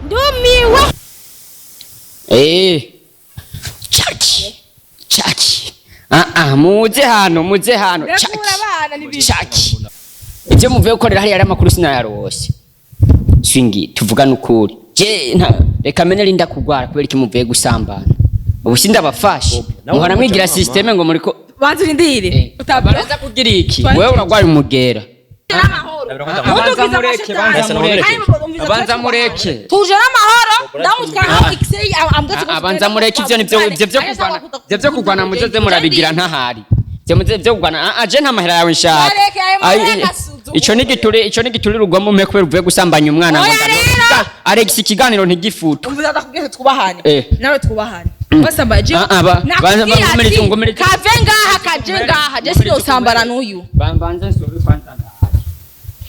Ndumiwe. Eh. Chaki. Chaki. Ah ah, muze hano, muze hano. Rekura Chaki. abana n'ibindi. Chaki. Ibyo muvuye gukorera hariya ari amakuru sinayarose. Swingi, tuvugane ukuri. Je, nta reka mene linda kugwara kubera iki muvuye gusambana. Ubu sindabafashe. Nawe Muhora mwigira umuca mama. systeme ngo muriko Banza urindire. Utabara baraza kugira iki? Wewe uragwaye umugera. n'amahoro. Abanza mureke, banza mureke. Abanza mureke. Tuje n'amahoro. Ndamutwara nka Xey ambwatse. Abanza mureke ivyo nivyo ivyo vyo kugwana ivyo vyo kugwana muzoze murabigira ntahari. Ivyo muze vyo kugwana ah ah, je nta mahera yawe nshaka. Bareke ayo mahera Ai, agasuzuguro. Ico ni giture ico ni giturirwamo mpe kubera uvuye gusambanya umwana ngo Oya ndano- rero. Alex ikiganiro ntigifutwe. Umva ndakubwiye twubahane. Eh. Nawe twubahane. Basamba je. Ah, ah, Nakubwiye banza ati, ngomere- Kave ngaha kaje ngaha. Je sinosambara n'uyu. Banza nsobe kwanza.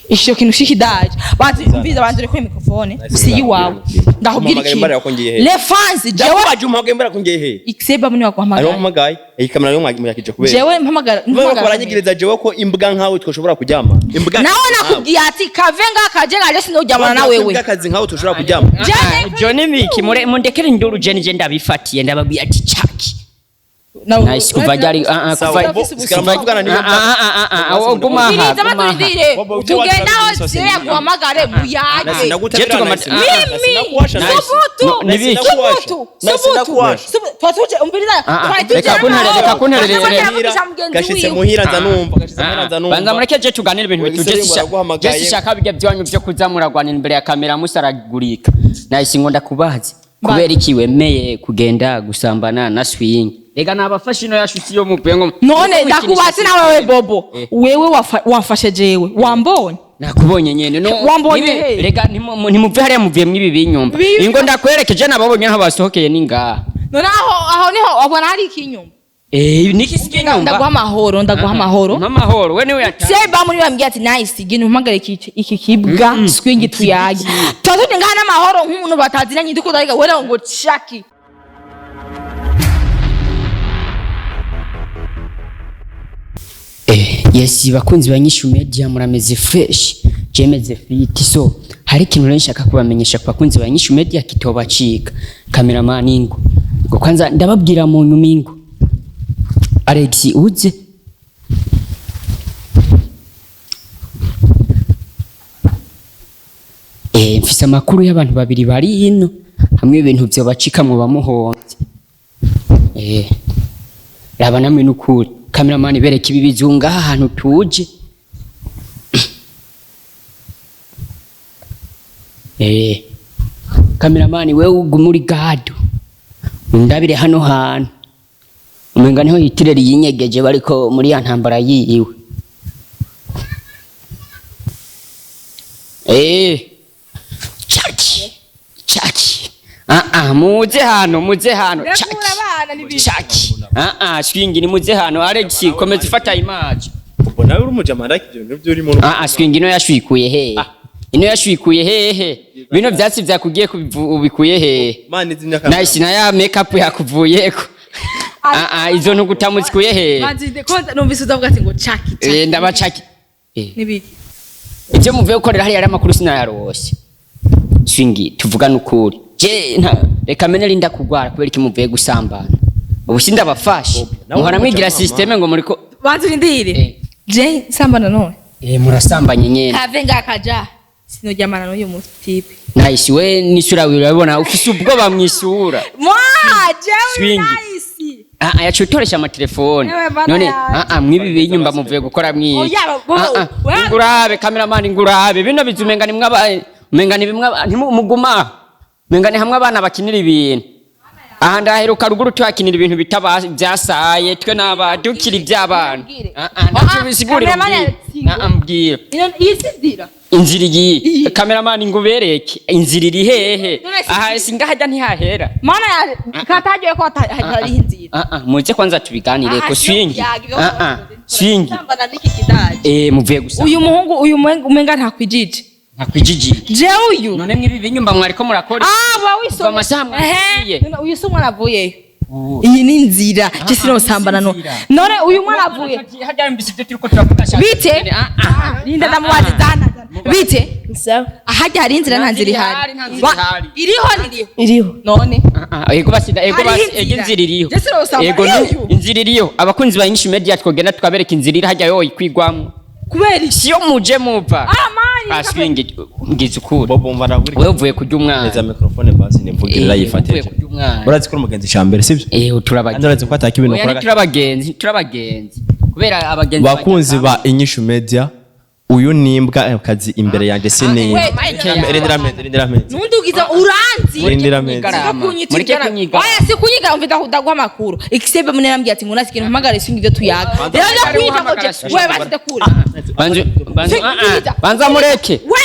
Isho kintu shikidaje. Banza umviza banza uri kuri microphone. Si yiwawe. Ndakubwira Umpamagaye mbara ko ngiye iki. he? Les fans jewe Ndakubaje umuhamagaye mbara ko ngiye he? Xey bamwe Ari baguhamagaye. umuhamagaye. Iyi kamera yo mwakije kubera. Jewe mpamagara Mwe mpamagara. baranyigiriza jewe ko imbwa nkawe twoshobora kuryama. Imbwa Nawe nakubwiye ati kave ngaha kaje ngaha je sinoryamana na wewe. Imbwa kazi nkawe twoshobora kuryama. Jewe- John Miki mure mundekere induru je nije ndabifatiye ndababwiye ati chaki. Nice kuva ryari ah ah Sawa, kuva bo- sigara muvugana niyo Ah ah ah ah guma aha. Umviriza guma aha. baturindire Bobo, ujye tugenda wacu aho urabizi jewe yaguhamagare muyage Je Sinagutabira tugomba- nice. Ah, Sinakuwasha Nice. nice. Subutu. No, nibiki? Subutu. Nice, Subutu. sinakuwasha. Twatuje umviriza Ah, ah, twari tuje reka kunterere, reka kunterere. Aravugisha mugenzi Gashitse wiwe. muhira nza numva, gashitse muhira nza numva. Banza mureke je tuganire ibintu Wewe bituje se sisha. baraguhamagaye. Je sishaka bijya byanyu byo kuzamuragwana imbere ya kamera musaragurika. Nice ngo ndakubaze. Kubera iki wemeye kugenda gusambana na swing? Rega nabafashe ino yashuti yo muvuye ngo None ndakubatse nawe we Bobo. Eh. Wewe wamfashe jewe wambonye. Nakubonye nyene no Wambonye he? rega ntimuve hariya muvuye mwibi binyumba. Bibi- Ingo ndakwerekeje nababonye aho basohokeye ningaha. None aho aho niho wabona hari ikinyuma. Eh niki sikinyumba. Ndaguha amahoro ndaguha amahoro. Amahoro we niwe yata. Se bamuri bambwiye ati nice gina umpamagare iki iki kibwa swingi tuyage. Twatuje ngaha n'amahoro nk'umuntu bataziranye ndiko wewe ngo chaki. Eh, yes bakunzi ba Nyishu Media murameze fresh jemeze fit so hari ikintu rero nshaka kubamenyesha ku bakunzi ba Nyishu Media kitobacika cameraman ingo ngo kwanza ndababwira mu nyuma ingo Alex uze eh mfise amakuru y'abantu babiri bari hino hamwe ibintu byo bacika mu bamuhomvye eh raba namwe nukuri cameraman bereka ibi bizunga aha hantu tuje eh cameraman wewe uguma uri gado undabire hano hantu umenga niho Hitler yinyegeje bariko muri ya ntambara yiwe eh chaki chaki ah ah muze hano muze hano Rekura chaki abana n'ibindi. chaki ah ah swingi ni muze hano Alex komeza ufata image Bobo nawe uri umujama ndaki ibyo bintu byo urimo. ah ah swingi ino yashwikuye hehe ino yashwikuye hehe bino vyatsi vyakugiye ubikuye hehe Mani zimya kamera. nice na ya makeup yakuvuyeko ah ah izo ntugutamuzikuye hehe Banzinde konza numvise uzavuga ati ngo chaki chaki. eh ndabacaki eh Nibiki. ibyo muvuye gukorera hariya ari amakuru sinayarose swingi tuvugane ukuri je nta reka mene linda kugwara kubera iki muvuye gusambana ubu sindabafashe Nawe muhora mwigira umuca mama. systeme ngo muriko Banza urindire. Eh. Je sambana none. eh murasambanye nyene Kave ngaha kaja. Sinoryamana n'uyu mutipe. nice we n'isura wiwe urabibona ufise ubwoba mwisura Mwa jewe Swingi. nice. ah ah yaciye utoresha amatelefone Ewe bana none yaje. ah ah mwibi binyumba muvuye gukora mwiki Oya, bo- Ah, ah, we- ngurabe cameraman ngurabe bino bizu umenga ni mwaba umenga ni bimwe ntimuguma umenga ni hamwe abana bakinira ibintu aha ndaheruka ruguru tuhakinira ibintu bitaba byasaye twe n'aba dukira iby'abana Mbwire. ah ah ntacyo Ah, bisigurira cameraman mbwira. yatsinze. Ah, ah, mbwira Ino iyi si nzira. inzira iyi cameraman ngubereke inzira iri hehe None si aha singahajya ntihahera Mana ya katagiye ko hatari inzira. ah ah muze kwanza tubiganire ko swingi ah ah swingi Sambana n'iki kidaje. eh muvuye gusa Uyu muhungu uyu umenga ntakwijije. nakwijiji Je uyu. none mwibi binyumba mwariko murakora Ah, ba Kuva wisomye. amasaha mwagiye. Ehe. Uyu si umwana avuyeyo. Iyi ni inzira je sinosambana no. None uyu mwana avuye bite? Linda ndamubaza zana. Bite? Sawa. Ahajya hari inzira, nta nzira ihari? Nta nzira ihari. Iriho niriho? Iriho. None Ego basi ego Hariho basi inzira. ego inzira iriho. Jesse urosanga Ego iyo. inzira iriho. Abakunzi ba Inyishu Media twogenda tukabereka inzira iri hajya yo ikwigwamwo. Kubera iki? Siyo muje muva. Ah mani. Aswingi ngize ukuri. Bobo, umva ndagurika. Wewe uvuye kurya umwana. Neza microphone basi nimvugirira yifate. Uvuye kurya umwana. Urazi ko uri umugenzi cambere, sibyo? Eh, turabagenzi. Kandi urazi ko ataka ibintu Oya, ukora. ntiturabagenzi, ntiturabagenzi. Kubera abagenzi Bakunzi ba Inyishu Media, uyu ni imbwa kazi imbere yanjye, sinimbwa. We, Rindira meze, rindira meze. Nundugiza uranzi. Rindira meze. Garama. Kunyita Mureke igara- kunyigarama. Oya, si kunyiga, umva ndaguha amakuru. Ikisebe munene ambwiye ati ngo nasi mpamagare singi ibyo tuyaga. Rero Banza byo kunyita ngo uhamagara je we basi ndakure. Banza banza Singi ah, ah, kunyita. banza mureke. We,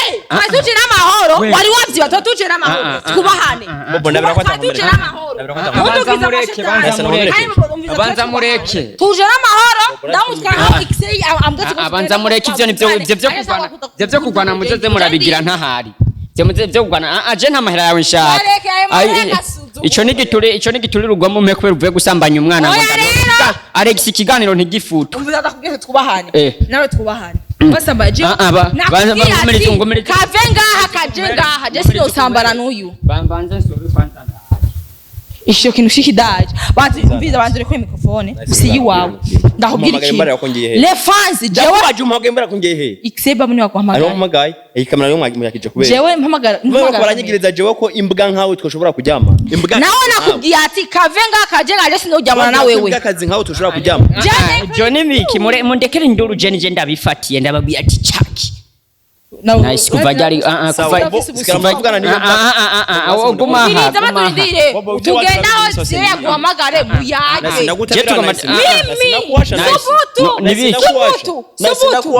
tuje n'amahoro, We. wari wavyiba tuje n'amahoro. Twubahane. Bobo, ndabira ko Tuje atamumereka. n'amahoro. Ndabira ko atamumereka. Ntundugize Banza mureke, amashetani. banza mureke. Kandi umva Banza tuje mureke. Tuje n'amahoro, ndamutwara aho ikisebe ambwira ati Abanza mureke, ivyo nivyo ivyo byo kurwana, ivyo byo kurwana muzoze murabigira ntahari. Ivyo muze byo kurwana, ah je nta mahera yawe nshaka. Mureke, ayo mahera Ai, agasuzuguro. Ico ni giture, ico ni giturirwamo mpe kubera uvuye gusambanya umwana ngo Oya, rero. Alex ikiganiro ntigifutu. Umva ndakubwira twubahane. Eh. Nawe twubahane. Basamba je. Ah, ah, Nakubwira ngumirize, ati, ngumirize. Kave ngaha kaje ngaha je sinosambana n'uyu. Banze nsobe kwanza. Isho kintu shikidaje. Banzi umviza banzi ureko microphone. Si yiwawe. Ndakubwira Umpamagaye iki. mbara ko ngiye he? Les fans jewe Ndakubaje, umuhamagaye mbara ko ngiye he? Ikiseba muni Ari waguhamagara. umuhamagaye. Iyi kamera yo mwakije kubera. Jewe mpamagara. Mwe Mpamagara. baranyigiriza jewe ko imbwa nkawe twoshobora kuryama. Imbwa Nawe nakubwiye ati kave ngaha kaje ngaha je sinoryamana na wewe. Imbwa kazi nkawe tushobora kuryama. Jewe- Ibyo ni biki? Mundekere induru, je nije ndabifatiye, ndababwiye ati chaki. Nice kuva ryari Sawa, kuva bo, sigara muvugana niyo Ah, ah, ah, ah, ah, oh, guma aha, Umviriza guma aha. baturindire. Bobo, ujye Tugenda wacu aho n'imisozi je minini. yaguhamagare muyage. Je tugomba- Mimi Nice. Subutu. No, ni biki? Subutu. Subutu.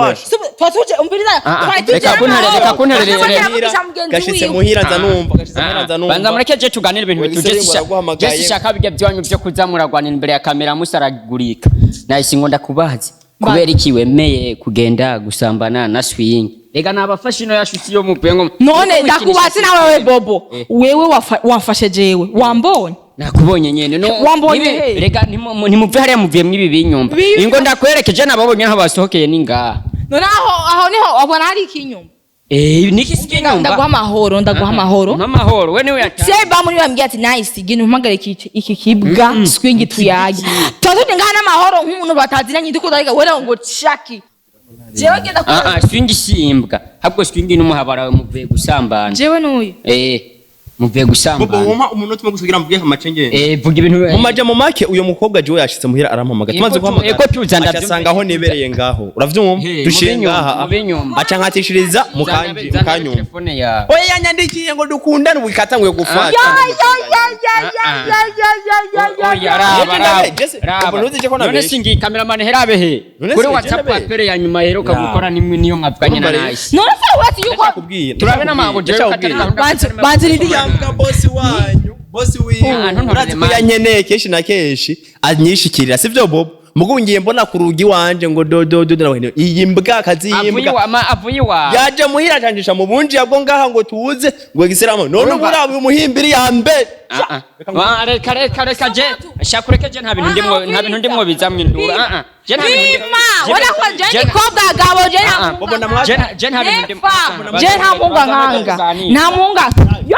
Twatuje umviriza. Ah, ah, Twatuje reka kuntere, reka kuntere, reka. Gashitse muhira nza numva, gashitse muhira nza numva. Banza mureke je tuganire ibintu Wewe bituje. se baraguhamagaye. Je sishaka bijya byanyu byo kuza muragwanira imbere ya kamera musaragurika. Nahise ngo ndakubaze kubera iki wemeye kugenda gusambana na Swing? Rega nabafashe ino yashuti yo muvuye ngo None ndakubatse nawe we Bobo. Eh. Wewe wamfashe jewe. Wambonye. Nakubonye nyene no Wambonye he? Rega ntimuve hariya muvuye mwibi binyumba. Bibi- Ingo ndakwerekeje nababonye aho basohokeye ni ngaha. None aho niho ubona hari ikinyuma. Eh, niki sikinyumba? Ndaguha amahoro, ndaguha amahoro. Amahoro we niwe yata. Seba muri bambwiye ati nice gina umpamagare iki kibwa swingi tuyage. Tuje ngaha n'amahoro nk'umuntu batazinanye ndiko ndariga wewe ngo chaki. Jewe genda Ah ah, Swing simbwa. Ahubwo Swing n'umuhabara muvuye gusambana. Jewe n'uyu. Eh, muvuye Bobo, gusambana. wumpa umunota umwe gusa kugira mvuge amacengenge. Eh, vuga ibintu. Mu maja mu make, uyo mukobwa jewe yashitse muhira arampamagara. Tumaze guhamagara. Eko tuza Aca ndabyumva. asanga aho nibereye ngaho. Uravyumva? He, Dushiye mu binyumba, ngaha. mu binyumba. Aca nkatishiriza mu kanji mu kanyumba. Telefone ya. Oya, yanyandikiye ngo dukundane ubu ikatanguye gufata. Oya, raba, raba. Jesse, Raba. ubu ntuzi ko None nabeshye. singi cameraman herabe he. None Kuri singi WhatsApp nabeshye. apere ya nyuma heruka Ya. gukora nimwe niyo mwavuganye na Urumva rero? Nice. None se uretse yuko Ndakubwiye. Turabe n'amaboko jewe Ndakubwiye. katari banzi banzi rindi Yambwa bosi wanyu, bosi wiwe. Ah, ntuntorere Urazi ko mani. yankeneye kenshi na kenshi anyishikirira, sivyo Bobo? Mugu ngiye mbona ku rugi wanje ngo do do do do, iyi mbwa kazi Avuye yimbwa. iwa ma avuye iwa. Yaje muhira acanjisha mu bunjiya bwo ngaha ngo tuze ngo gisiramo none Urumva? ubura uyu muhimbiri ya mbere. Ah, ah. Ah, reka reka reka je shakureke je nta bintu ndimwo, nta bintu ndimwo bizamwe induru. Ah ah, je nta bintu ndimwo. Bima, wala ko je ni kobwa gabo je Ah, ah. nta Bobo ndamwaka. Je nta bintu ndimwo. Nefa, je nta munga nkanga. Nta munga. Yo!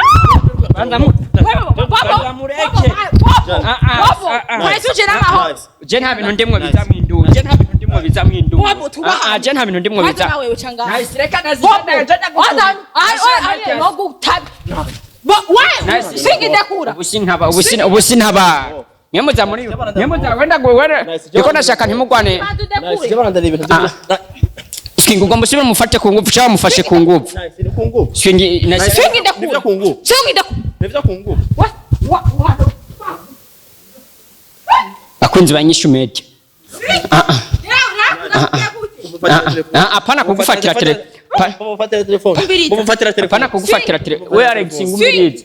Banza mu Bobo, mureke. Bobo, Ah, ah, Bobo, ah, ah. twari tuje n'amahoro. Je nta bintu ndimwo bizamwe induru. Je nta bintu ndimwo bizamwe induru. Bobo, tubaha. Ah ah, je nta bintu ndimwo Waza biza. nawe uca ngaha. Nice, reka Bobo, nazigenda je waza, ay, ay, ay, no gutabi. Bo, we, Nice. singi ndakura. Ubu sintaba, ubu sintaba. Nyemuza muri nyemuza wenda gwe wenda. Nice, Ndiko ndashaka ntimugwane. Bantu ndakure. Swingi ugomba usubire mufate ku ngufu cyangwa mufashe ku ngufu. Nice, ni ku ngufu. Swingi nice. Singi ndakura. Nivyo ku ngufu. Singi ndakura. Nivyo ku ngufu. Wa, wa, wa. Bakunzi ba Inyishu Media. Ah, hapana kugufatira telefone. Bobo, fatira telefone. Umviriza. Bobo, fatira telefone. Hapana kugufatira telefone. We Alex ngumirize.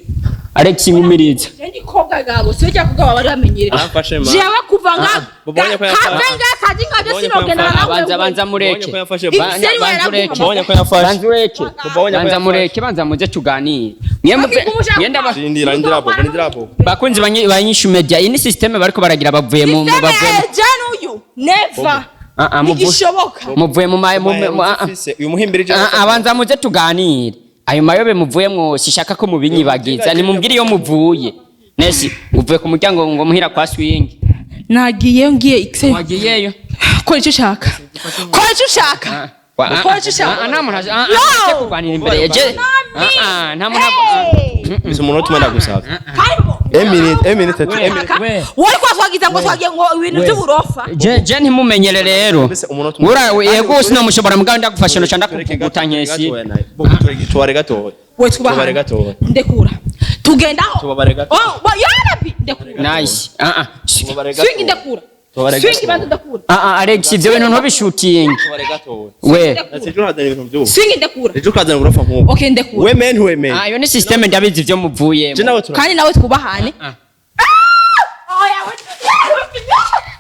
Alex, ngumiriza. Je ndi kobwa gabo, sijya kugaba bari bamenyere. Aramfashe ma. Jewe kuva nga Bubonye ko yafashe. kave nga kazi nka byo Bubonye ko sinogenda yafashe. nawe. Banza, banza mureke. Ubonye ko yafashe. Ibiseri Banza ureke. yaraguha. Ubonye ko yafashe. Banza ureke. Ubonye ko Banza yafashe. mureke, banza muze tuganire. Mwe muve mwenda Rindira, rindira bobo, rindira bobo. Bakunzi banyishu media, iyi ni system bariko baragira, bavuye mu bavuye mu- Jane uyu never. Ah, ah, Ntigishoboka. Muvuye mu ma mu mu- ah, ah. Uyu muhimbiri je. Ah, ah, banza muze tuganire. Ayo mayobe muvuyemwo sishaka ko mubinyibagiza. Nimumbwire iyo muvuye. Nesi uvuye ku muryango ngo muhira kwa Swing. Nagiye, ngiye ikse. Wagiyeyo? Kora icyo ushaka, kora icyo ushaka. Kora icyo ushaka. Nta muntu No! aje kurwanira imbere ya je. Mami! Ah, ah, nta muntu Hey! Bisa umuntu utuma ndagusaba. Kandi Eminute, eminute, eminute. We. Wari kwatwagiza ngo twagiye ngo ibintu by'uburofa. Je ntimumenyere rero. Mbese umunota umwe. Ura yego, sinamushobora mugabo ndagufasha no ndakuvuguta nkesi. Tubare gatoya. We Tubare twubahane. gatoya. Ndekura, tugendaho. Tubabare gato. Oh, yarabi, ndekura. Nice. Ah ah. Tubare gato. Swing, ndekura. Tubare gato. Swing, banza ndekura. Ah ah, Alex, ivyo bintu ntubishutinge. Tubare gatoya. We. Ejo ukazana ibintu by'ubu. Swing, ndekura. Ejo ukazana uburofa nk'ubu. Okay, ndekura. We men, we men. Ah, iyo ni system, ndabizi ivyo Je muvuyemo. nawe turangana. Kandi nawe twubahane. Ah. Oya,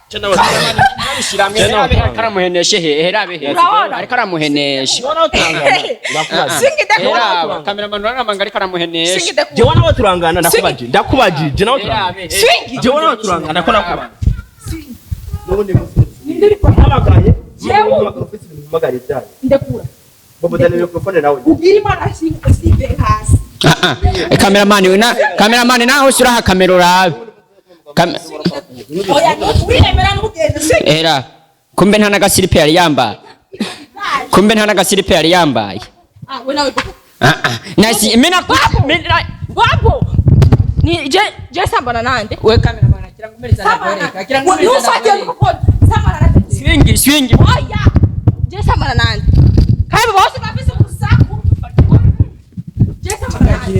Je nawe turangana. Ariko aramuheneshe he, herabe he. Urabona? Ariko aramuhenesha. Jewe nawe turangana. Ndakubaza. Swing, ndekura. Heraba, cameraman, uramanga ariko Swing, aramuhenesha. ndekura. Jewe nawe turangana, ndakubajije. Ndakubajije, je nawe turangana. Herabe. Swing. Jewe nawe turangana, ndako nakubaza. N'ubundi munsi. Jewe. Ufite ibintu mpamagara ibyayo. Ndekura. Bobo, dani mikrofone nawe. Ubwira Imana sive hasi. Ah ah. Cameraman, we na cameraman naho ushyiraho kamera urabe. Oya, wiremera n'ugenda. Swing. Era kumbe nta n'agasiripe yari yambaye. Kumbe nta n'agasiripe yari yambaye. Ah, we nawe Bobo. Ah ah. Nice. Mina mina Bobo. Ni je je sambana nande. We cameraman akira ngumereza ndagoreka. Akira ngumereza Nufate ndagoreka. mukoni. Sambana nande. Swing, swing. Oya. Je sambana nande. Kandi bose bafise urusaku. Je sambana nande.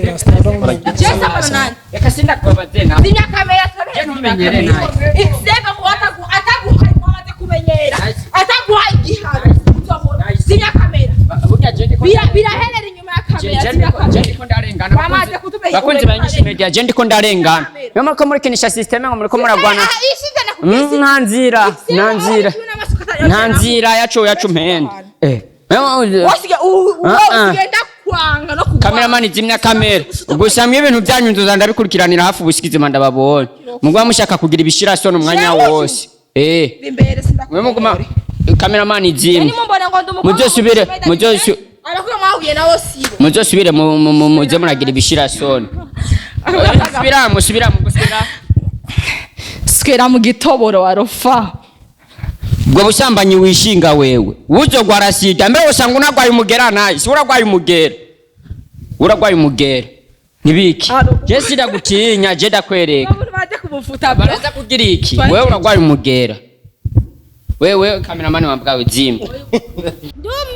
Je sambana nande. Reka sindakubabaze na. Zimya kamera. Je ntumenyere nawe. Iseva ngo atagu ataguha mwamaze kumenyera. Ataguha igihano. Uzobona. Zimya kamera. Burya je ndiko Biraherera inyuma ya kamera. Je Zimya ndiko je kamera. ndiko ndarengana. Bamaze kutumenya. Bakunzi ba Nyinshi Media, je ndiko ndarengana. Niyo muriko murikinisha system ngo muriko muragwana. Nta nzira, nta nzira. Nta nzira yacu yacu mpenda. Eh. Wasiga Ah, ah. ugenda kwanga no kugwa. Cameraman, zimya kamera. Gusa mwe ibintu byanyu nzoza ndabikurikiranira hafi ubusikizi ndababonye. Mugwa mushaka kugira ibishira soni umwanya wose. Eh. Imbere. Mwe muguma cameraman Ni zimya. mumbona ngo ndi umukobwa. Muzosubire, muzosu Arakuye mwahuye nawo sibo. Muzosubire muze muragira ibishira soni. Musubira, musubira mugusubira. Swera mu gitoboro wa rofa. Ubwo busambanyi wishinga wewe uzogwara sida, mbere usanga unagwaye umugera naye si uragwaye umugera, uragwaye umugera nibiki? Aro. Je sindagutinya, je ndakwereka. Baburi baje kumufuta. Baraza kugira iki? Wewe uragwaye umugera wewe. Cameraman wambwawe, zimba. Ndumva.